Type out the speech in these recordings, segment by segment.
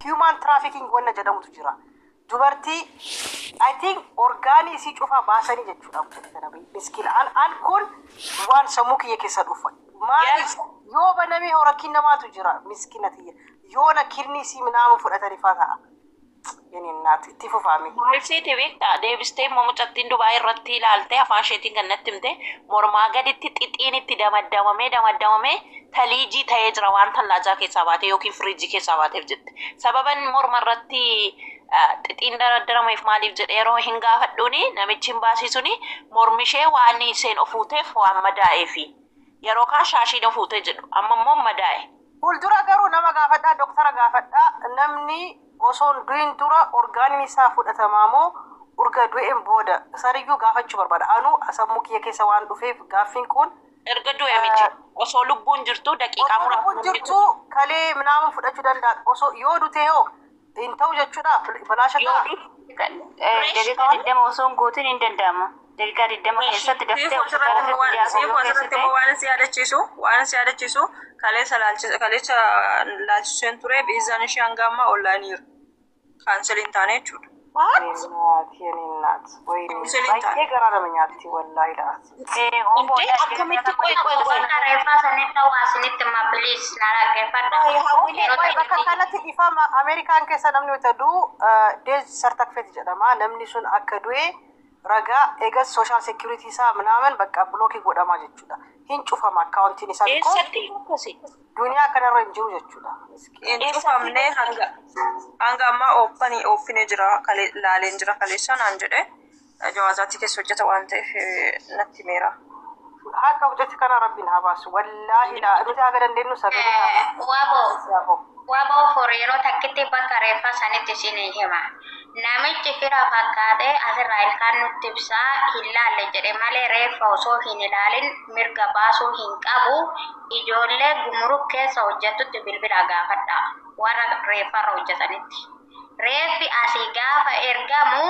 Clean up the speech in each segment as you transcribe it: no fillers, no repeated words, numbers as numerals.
Human trafficking wanna jedhamutu jira. Dubartii, I think, orgaanii isii cufaa baasanii jechuudha. Miskiina, an kun waan sammuu kiyya keessa dhufa. Maaliif yoo banamee hoo rakkiin namaatu jira? Miskiina tiyya. Yoo na kidney isii minaamu fudhatanii faa ta'a. Yeni naati itti fufaami. Maal seete beektaa? Deebistee immoo mucattiin Dubaa irratti ilaaltee afaan isheetiin kan natti himte, mormaa gaditti xixiin itti damaddamamee damaddamamee taliijii ta'ee jira, waan tallaajaa keessaa baatee yookiin firiijii keessaa baateef jette. Sababan morma irratti xixiin daraddarameef maaliif jedhee yeroo hin gaafadhuuni, namichi hin baasisuni mormi ishee waan isheen ofuuteef waan madaa'eefi. Yeroo kaan shaashiin ofuutee jedhu, amma immoo madaa'e. Fuuldura garuu nama gaafadhaa, doktara gaafadhaa. Namni osoo hin du'in dura orgaaniin isaa fudhatamaa moo urga du'een booda? Sariyyuu gaafachuu barbaada. Anuu sammuu kiyya keessa waan dhufeef gaaffiin kun. Erga du'e miti. Osoo lubbuun jirtu daqiiqaa Osoo lubbuun muraasa. jirtu kalee minaamun fudhachuu danda'a. Osoo yoo dute hoo hin ta'u jechuudha. Balaasha Yoo ta'a. du'e Daqiiqaa 20 osoo hin guutin hin danda'ama. Daqiiqaa 20 keessatti daftee Siifuu asirratti immoo waan hospitaala siifuu asirratti immoo waan si yaadachiisu, kaleessa laalchisa, kaleessa laalchiseen ture, viizaan ishee hanga ammaa onlaayiniira. Cancel hin taane jechuudha. What? Naati yeni naat. Wayini Cancel hin taane. baay'ee garaa nama nyaatti wallaahi laati. Indee akkamitti? Qoy, qoy, qoy. Bakka reeffaa sanitti hawaasinitti hima, please na dhaggeeffadha. Ay, hawwilee. Yeroo Qoy, bakka takkitti kanatti ifama. Ameerikaan keessa namni wata du'u death certificate jedhama. Namni sun akka du'e ragaa eegas social security isaa minaaman bakka block godhamaa jechuudha. Hin cufama akkaawuntiin isaa because Eessatti akkasi? Duniyaa kanarra hin jiru jechuudha. Hin cufamne, hanga ammaa openii jira, laaleen jira kaleessa naan jedhe. Jawaazaatii keessa hojjeta waan ta'eef natti himeera. Akka hojjete kana rabbiin haa baasu. Wallaahi laa nuti haga dandeenyu sagalee Waboo waboo for yeroo takkitti bakka reeffaa sanitti isinii hima. Namichi fira fakkaatee asirraa ilkaan nutti ibsaa hin laalle jedhe malee, reeffa osoo hin ilaalin mirga baasuu hin qabu. Ijoollee gumruk keessa hojjettutti bilbila gaafadha. Warra reeffarra hojjetanitti. Reeffi asii gaafa ergamu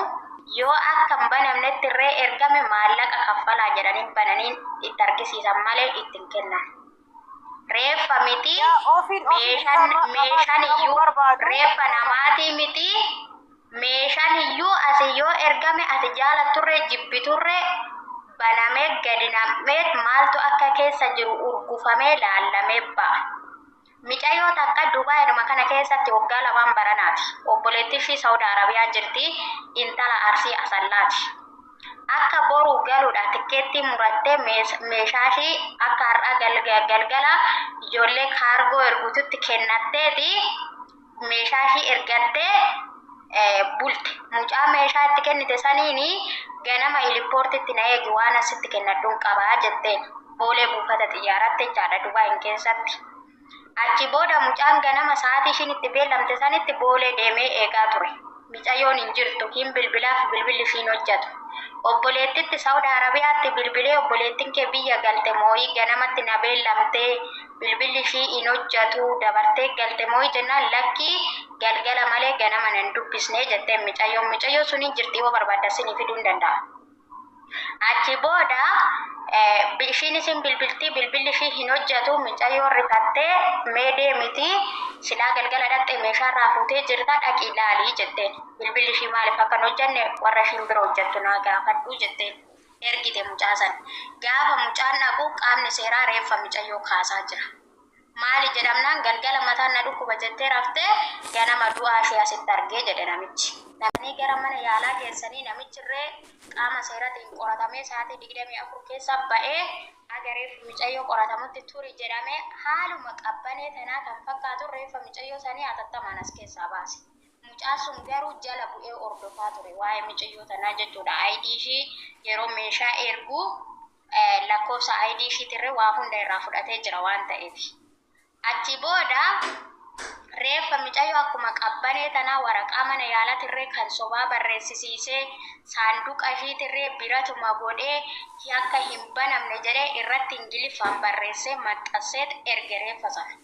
yoo akka hin banamnetti irree ergame, maallaqa kaffalaa jedhanii bananii itti argisiisan malee ittiin kennan. Reeffa miti Yaa ofiin ofiin meeshaan ifama meeshaan qabu iyyuu barbaadu. Reeffa namaatii miti, meeshaan iyyuu asii yoo ergame, ati jaalatturree jibbiturree, banamee gadi nam'ee maaltu akka keessa jiru urgufamee laallamee ba'a. Micayyoo takka Dubaayidhuma kana keessatti waggaa 2n baranaati. Obboleettii ishii Saudi Arabiyaa jirti. Intala Arsii Asallaati. Akka boru galuudha tikkeettii murattee meeshaa ishii akka har'a galgala ijoollee kaargoo ergututti kennatteeti meeshaa ishii ergattee bulte. Mucaa meeshaa itti kennite saniini ganama airportitti na eegi, waan asitti kennadhuun qabaa jetteen. Boolee buufata xiyyaaratti jechaadha, Dubaayin keessatti. Achi booda mucaan ganama sa'aatii ishiin itti beellamte sanitti Boolee deemee eegaa ture. Micayyoon hin jirtu, hin bilbilaaf, bilbilli ishiin hojjetu. Obboleettitti Saudi Arabiyaatti bilbilee, obboleettiin kee biyya galte moo'ii, ganamatti na beellamtee bilbilli ishii hin hojjetu, dabartee galte moo'ii jennaan, lakkii, galgala malee ganama nan dubbisnee jetteen micayyoon. Micayyoon sun hin jirti, yoo barbaadda sinii fiduu hin danda'a. Achi booda ishiin isin bilbiltii, bilbilli ishii hin hojjetu. Micayyoon rifattee, mee deemiti, silaa galgala dhaqxee meeshaa irraa fuutee jirta, dhaqii ilaalii jetteen. Bilbilli ishii maaliif akka hin hojjenne warra ishiin bira hojjettu naa gaafadhu jetteen. Ergite mucaa sana. Gaafa mucaan dhaqu qaamni seeraa reeffa micayyoo kaasaa jira. Maali jedhamnaan, galgala mataan na dhukkuba jettee raftee ganama du'aa ishee asitti argee jedhe namichi. Namni gara mana yaalaa geessanii namichirree qaama seeratiin qoratamee sa'aatii 24 keessa ba'ee haga reeffi micayyoo qoratamutti turi jedhamee, haaluma qabbanee tanaa kan fakkaatu reeffa micayyoo sanii hatattamaan as keessaa baase. Mucaan sun garuu jala bu'ee hordofaa ture waa'ee micayyoo tanaa jechuudha. ID ishii yeroo meeshaa ergu lakkoofsa ID ishiitirree waa hunda irraa fudhatee jira waan ta'eef. Achi booda reeffa micayyoo akkuma qabbanee tanaa waraqaa mana yaalatirree kan sobaa barreessisiisee, saanduqa ishiitirree biratuma godhee, akka hin banamne jedhee irratti Ingiliffaan barreessee maxxanseet erge reeffa sana.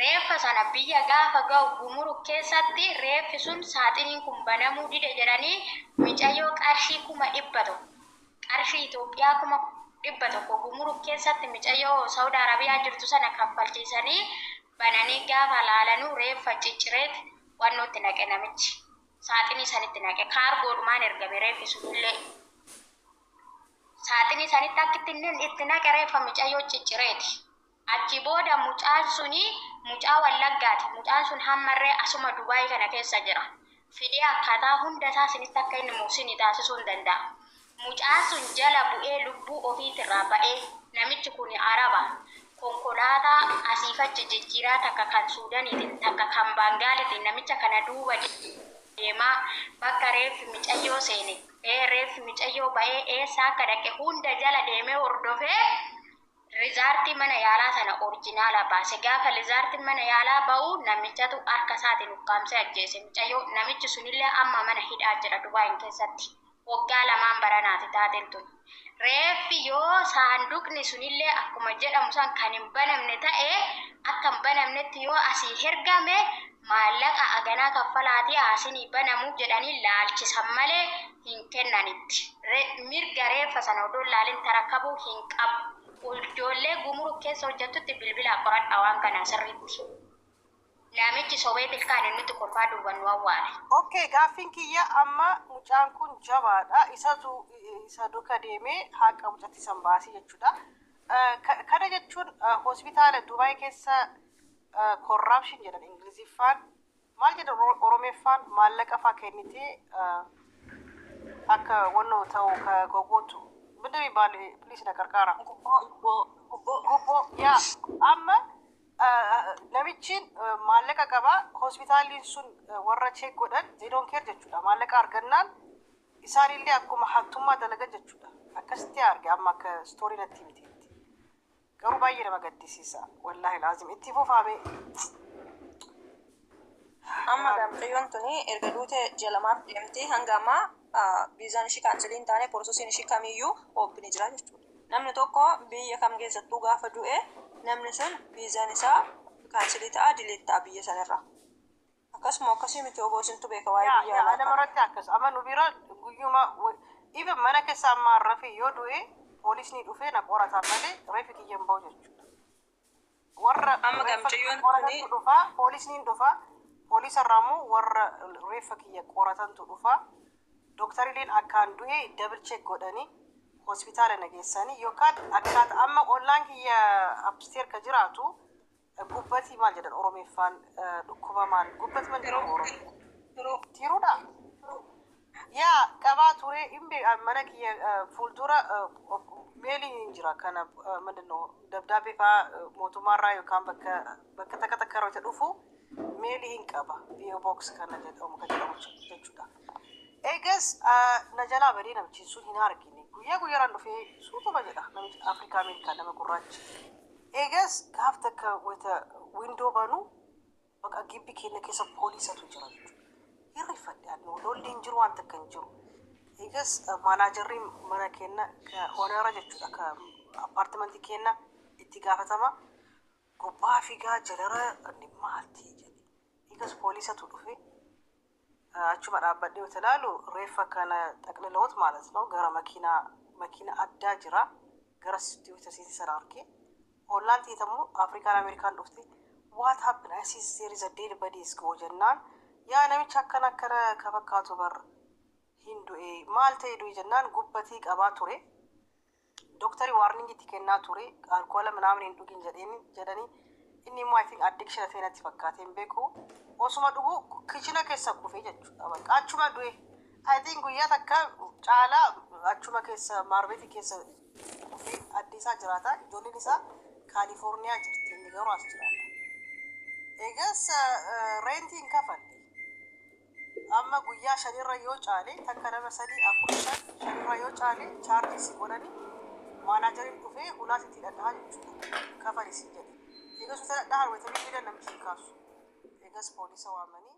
Reeffa sana biyya gaafa ga'u gumuruk keessatti reeffi sun saaxiniin kun banamuu dide jedhanii micayyoo qarshii 100,000, qarshii Itoophiyaa 100,000, gumuruk keessatti micayyoo Saudi Arabiyaa jirtu sana kaffalchiisanii bananii gaafa laalanuu reeffa ciccireet Wannootti naqe namichi. Saaxinii sanitti naqe. Kaargoodhumaan ergame reeffi sunillee. Saaxinii sanitti akka itti naqe reeffa mucayyoo ciccireeti. Achi booda mucaan suni mucaa Wallaggaati. Mucaan sun hammarree asuma Dubaayii kana keessa jira. Fidee akkaataa hunda isaa isinitti akka inni muusinii taasisuu hin danda'a. Mucaan sun jala bu'ee lubbuu ofiitirraa ba'ee, namichi kun Araba. Konkolaataa asiif achi jijjiiraa, takka kan Suudaniitiin, takka kan Baangaalitiin, namicha kana duuba deemaa bakka reeffi micayyoo seene, ee reeffi micayyoo ba'ee eessa akka dhaqe hunda jala deemee hordofee resultii mana yaalaa sana original baase. Gaafa resultiin mana yaalaa ba'u, namichatu harka isaatiin ukkaamsee ajjeese micayyoo. Namichi sunillee amma mana hidhaa jira Dubaayin keessatti. Waggaa 2n baranaati taateen tun. Reeffi yoo saanduqni sunillee akkuma jedhamu san kan hin banamne ta'e, akka hin banamnetti yoo asii hergame, maallaqa aganaa kaffalaatii asinii banamuu jedhanii laalchisan malee hin kennanitti. Mirga reeffa sana odoo laalin tarakabuu hin qabu. Ijoollee gumruk keessa hojjettutti bilbilaa qoradha waan kana sirriitti. Namichi sobee ilkaan nutti kolfaa duwwan awwaale. Okay, gaaffiin kiyya amma mucaan kun jabaadha. Isatu isa duuka deemee haqa mucatti san baasii jechuudha. Kana jechuun hospitaala Dubaay keessa corruption jedhan Ingiliziffaan, maal jedhan Oromeeffaan, maallaqa faa kennitee akka wannoo ta'u ka goggootu. ምንድን የሚባል? Please na qarqaara. Gubboo yaa. Amma namichi maallaqa qaba. Hospitaalli sun warra check godhan they don't care jechuudha. Maallaqa argannaan isaanillee akkuma hattummaa dalagan jechuudha. Akkasitti arge amma akka story natti himteetti. Garuu baay'ee nama gaddisiisa. Wallaahi laazim itti fufaame. Amma mucayyoon tuni erga duute ji'a 2f deemti. Hanga ammaa viizaan ishii cancel hin taane, processiin ishii kamiyyuu open jira jechuudha. Namni tokko biyya kam keessattuu gaafa du'e, namni sun viizaan isaa cancel ta'a, delete ta'a biyya sanarraa. Akkasuma akkasii miti, obbo isintu beeka waa'ee biyya alaa nama kana. Irratti akkas amma nu bira guyyuma even mana keessa amma rafe yoo du'e, poolisni dhufee na qorata malee reefi kiyya hin bahu jechuudha. Warra Amma reeffa mucayyoon tuni qoratantu dhufa, poolisni dhufa, poolisa irraa immoo warra reeffa kiyya qoratantu dhufa. Doktarileen akkaan du'e double check godhanii hospitaala na geessanii yookaan akkaataa amma ollaan kiyya upstairs ka jiraatu gubbatii maal jedhan Oromeeffaan, dhukkuba maal gubbati maal jedhamu Oromoo? Yeroo Tiruudha. Yaa qabaa ture hin mana kiyya fuuldura mailiin hin jira kana ምንድን ነው ደብዳቤ faa mootummaarraa yookaan bakka takka takka yeroo itti dhufu mailii hin qaba, P.O. Box kana jedhamu kan jedhamu jechuudha. Eegas na jalaa badee namichi sun hin argine. Guyyaa guyyaaraan dhufee suutuma jedha namichi Afrikaa Ameerikaa nama gurraacha. Eegas gaaf takka wayita window banu bakka gibbi keenya keessa poolisatu jira jechuudha. Hirrifadhe ani, lolli hin jiru, waan takka hin jiru. Eegas managerri mana keenya ka ownera jechuudha, ka apartmentii keenya itti gaafatama. Gubbaa fiigaa jalara inni maal ta'e jedhe. Eegas poolisatu dhufe, achuma dhaabbadhee yoo ilaalu reeffa kana ጠቅልለውት ማለት ነው gara makiinaa, makiina addaa jira, gara sitti sana arge. Ollaan tiitammoo Afrikaan Ameerikaan dhufte, "What happened? I see there is a dead body is go" jennaan, yaa namicha akkana akkana ka fakkaatu bar hin du'e, maal ta'e du'e jennaan, gubbatii qabaa ture. Doktari warning itti kennaa ture, alkoola ምናምን hin dhugin jedheen jedhanii, inni immoo I think addiction ta'e natti fakkaate, hin beeku, osuma dhugu kitchen keessa kufee jechuudha. Bakka achuma du'e. I think guyyaa takka caalaa achuma keessa maarbeetii keessa kufee. Addi isaa jiraata, ijoolleen isaa Kaalifoorniyaa jirti, inni garuu as jiraata. Eegas rentii hin kafalle. Amma guyyaa shanirra yoo caale, takka, lama, sadii, afur, shan, shanirra yoo caale charge si godhani, manageriin dhufee ulaa sitti dhadhaha jechuudha. Kafali si jedhe. Eegas uta dhadhahan wayita bilbilan namichi hin kaasu. Eegas poolisa waamanii